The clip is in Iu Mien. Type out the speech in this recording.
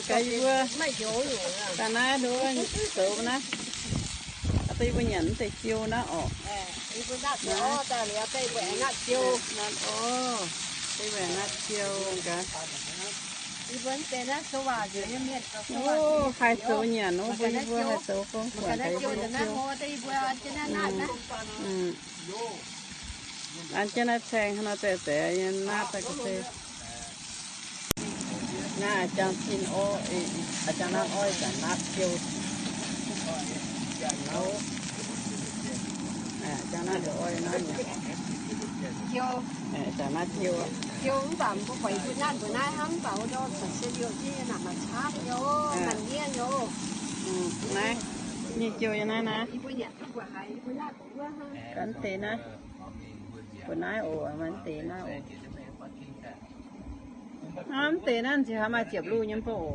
Gaax yie mbuo daaih naaiv nduov zoux naaiv, daaih yie mbuo nyanc mv deix jiou naaiv orqc. Naaiv orqc, daaih yie mbuo nyanc naaiv jiou gaax. Haih zoux nyanc nor, mbuo yie mbuo haih zoux gong buatc gaax yie mbuo nyei jiou. An jienv naaiv caeng hnangv nor, deix deix nyei naaiv daaih ga'se. Naaiv jangx zinh orv, jangx naaiv orv, jangx naaiv jiou. Jangx naaiv ndongc orv naaiv nyei. Jangx naaiv jiou. Naaiv nyei jiou yiem naaiv naaiv. Gan deix naaiv. Mbuo naaiv oc, mv deix naaiv oc. Mv deix naaiv nziex haaix maaih ziepc luh nyei mv baac oc.